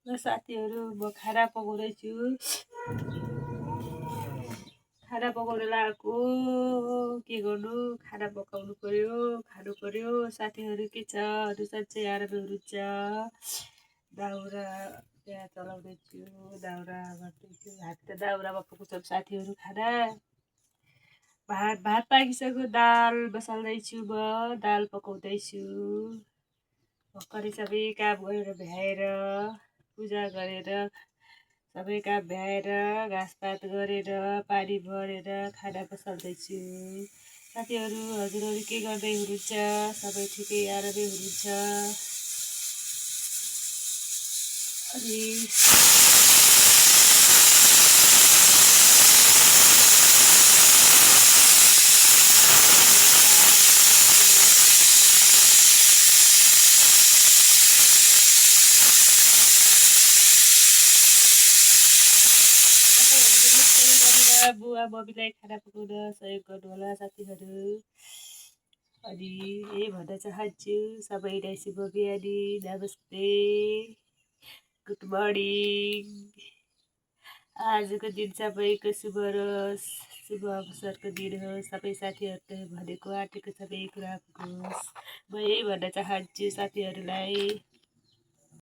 ल साथीहरू म खाना पकाउँदैछु। खाना पकाउन लागेको के गर्नु, खाना पकाउनु पर्यो, खानु पर्यो। साथीहरू के छ, अरू सन्चै आरामै हुनुहुन्छ? दाउरा त्यहाँ चलाउँदैछु, दाउरा गर्दैछु। हामी त दाउरामा पकाउँछौँ साथीहरू खाना। भात पाकिसक्यो, दाल बसाल्दैछु म, दाल पकाउँदैछु। भर्खरै सबै काम गरेर भ्याएर पूजा गरेर सबै काम भ्याएर घाँसपात गरेर पानी भरेर खाना बसाल्दैछु। साथीहरू हजुरहरू के गर्दै हुनुहुन्छ? सबै ठिकै आरामै हुनुहुन्छ? अनि बुवा मम्मीलाई खाना पकाउन सहयोग गर्नु होला साथीहरू। अनि यही भन्न चाहन्छु सबैलाई शुभ बिहानी, नमस्ते, गुड मर्निङ। आजको दिन सबैको शुभ रहोस्, शुभ अवसरको दिन होस्। सबै साथीहरूले भनेको आँटेको सबै कुरा पुगोस्, म यही भन्न चाहन्छु साथीहरूलाई।